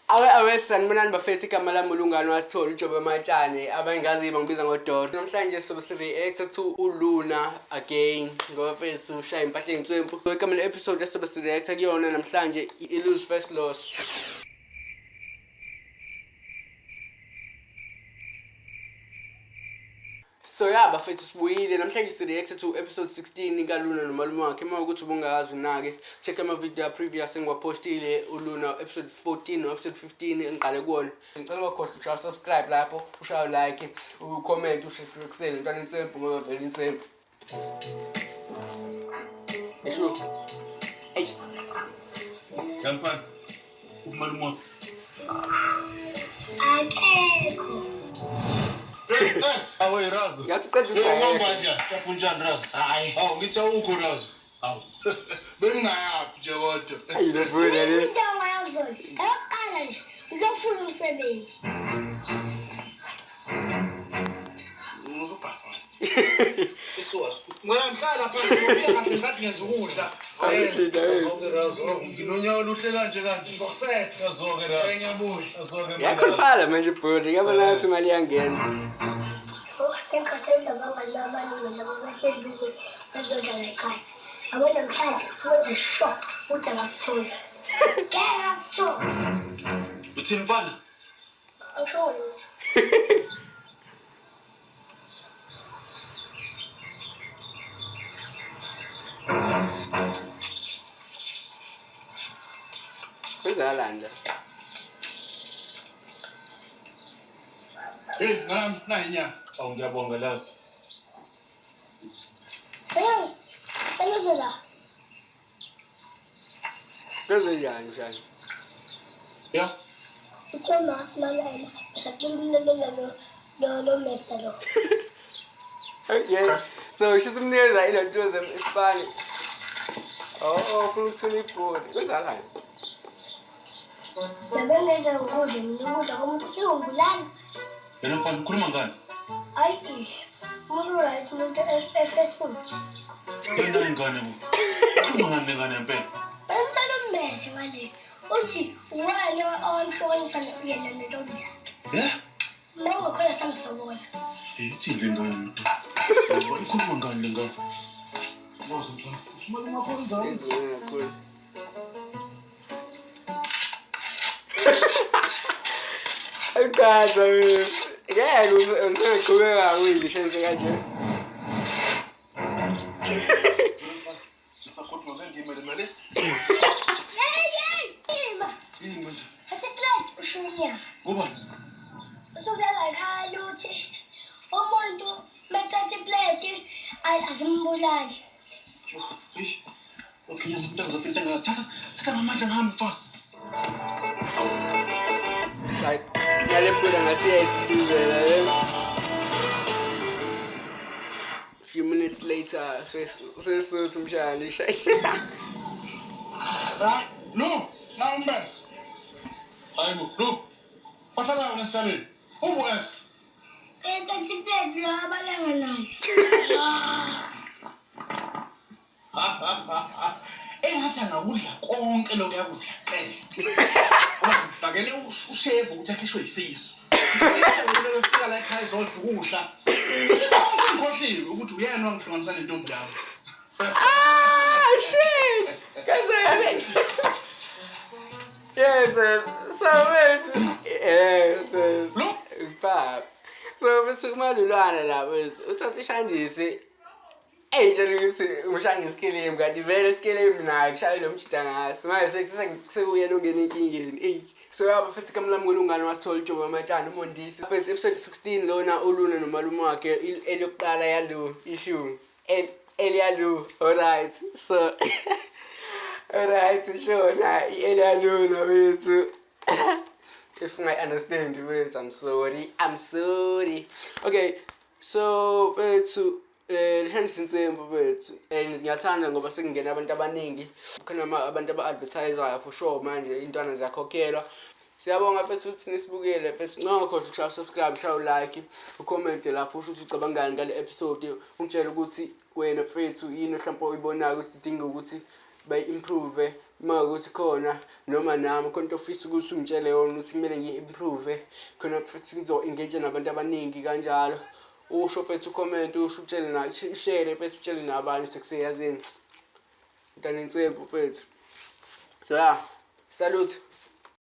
Awe awe, sanibonani bafethu. Igama lami uLungani waSithole uJobe Matshane, abangaziyo bangibiza ngoDoro. Namhlanje sobe si-react to uLuna again ngoba mfethu ushaya impahla ey'nswempu. Igama le-episode esobe si-react kuyona namhlanje i-Lose First Loss. So ya bafethu, sibuyile namhlanje, si-react to episode 16 kaLuna nomalume wakhe. Uma ukuthi ubungakazi unake, check ama-video previous engiwapostile, uLuna episode 14 no-episode 15 engiqale kuwona. Ngicela ungakhohlwa ukushaya subscribe lapho, ushaye like, ucomment, ushisekisele ntwana inswempu ngoba vele inswempu. Eshu. Eish. Yamfana, umalume wakho. Akekho. Hey, thanks. Awe Razo. Ngathi uqeda Hey, ukuthi uhamba kanjani? Kunjani Razo? Hayi. Awu ngithi awukho Razo. Awu. Bengingayaphi nje kodwa. Ayi le funa le. Into ongayakuzona. Eyokuqala nje ukuyofuna umsebenzi. Ngizobhala. Isuka. Ngicela ngihlala lapha ngibuya kahle sathi ngenza ukudla. Ayishida yesi. Azoke Razo. Oh, Nginonyawo oluhle kanje kanje. Ngizokusetha. Azoke Razo. Ngiyabuya. Azoke Yakhuluphala manje ibhodi, ngiyabona ngathi imali iyangena. Oh, sengikhathele nabangani bami abaningi labo bahleli busy bezodlala ekhaya. Yabo namhlanje wenze sure ukuthi akakutholi. Ngeke akuthole. Uthini mfana? Angisho lutho. Kwenzakalani la? Hey, ngami nayi inyama. Awu ngiyabonga Razo. Hey, eluze la. Kwenzenjani mshana? Ya. Uthe masimalela. Ngisacela lo lo lo mesa lo. Okay. So shuthi umnikeza ilontuze isipani. Oh, ufuna ukuthola ibhodi. Kwenzakalani? Nabengeza ukudla mina ukudla komuntu sewungulala. Yena mfana ukhuluma ngani? Ayi isha. Umuntu right umuntu efesuthi. Wena ingane bo. Ukhuluma ngani lengane ngempela? Umntana umbese manje. Uthi wena owamhlukanisa yena nentombi yakhe. Yeah. Uma ungakhona samsobona. Ithini le ngane mntu? Ukhuluma ngani le ngane? Razo mfana. Umalume wakho unjani? Izulu kakhulu. Ayiqhaza wethu. Ngeke useqhubeka kuyishenze kanje. Ngisakhuluma ngengime le mali. Hey hey! Ima. Yini manje? Athi plate ushunya. Ngobani? Usuke la ekhaya uthi umuntu methatha iplate azimbulali. Eish. Okay, umuntu angizophinda ngazi. Thatha, thatha ngamandla ngihambe mfana. Hayi, ngale phula ngathi iyayithithizela le. Few minutes later, sesuthu umshana ishaya. La, lo, na umbese. Hayibo, lo. Wahlala wena esihlalweni. Ubu ex. Ethatha iplate lo abalanga nayo. Engathi angakudla konke lokhu yakudla qede. Ngoba ngifakele ushevu ukuthi akhishwe isisu. Fika la ekhaya izodla ukudla. Konke ngikhohliwe ukuthi uyena wangihlukanisa nentombi yami. Ah, shit! Kwenzakalani? Yes. So wait. Yes. Pap. So bese kumalulwana la bese uthatha ishandisi. Eyitshela ukuthi umshaya ngesikilimu kanti vele isikilimu naye kushaywe lo mjida ngaso. Manje sekuyena ongena enkingeni. Eyi. So yabo futhi kamlami kulungane wasithola uJobe Matshana uMondisi. Futhi episode 16 lona uLuna nomalume wakhe elokuqala yalo issue. Eliyalu. Alright. So alright, sure na Eliyalu bethu. If I understand words, I'm sorry. I'm sorry. Okay. So fethu lishandisa insimbi fethu and ngiyathanda ngoba sekungena abantu abaningi khona abantu aba-advertisayo for sure manje intwana ziyakhokhelwa. Siyabonga fethu ukuthi nisibukele fethu. Ungakhohlwa ukushaya subscribe, shaya like, ucomment lapho usho ukuthi ucabangani ngale episode, ungitshele ukuthi wena fethu yini mhlawumbe oyibonayo ukuthi idinga ukuthi bayi-improve. Uma ukuthi khona noma nami khona into ofisa ukuthi ungitshele yona ukuthi kumele ngi-improve khona futhi ngizo-engage nabantu abaningi kanjalo. Usho mfethu u-comment, usho utshele na share mfethu, utshele nabanye sekuseyazini. Mntana inswempu mfethu. So yeah, salute.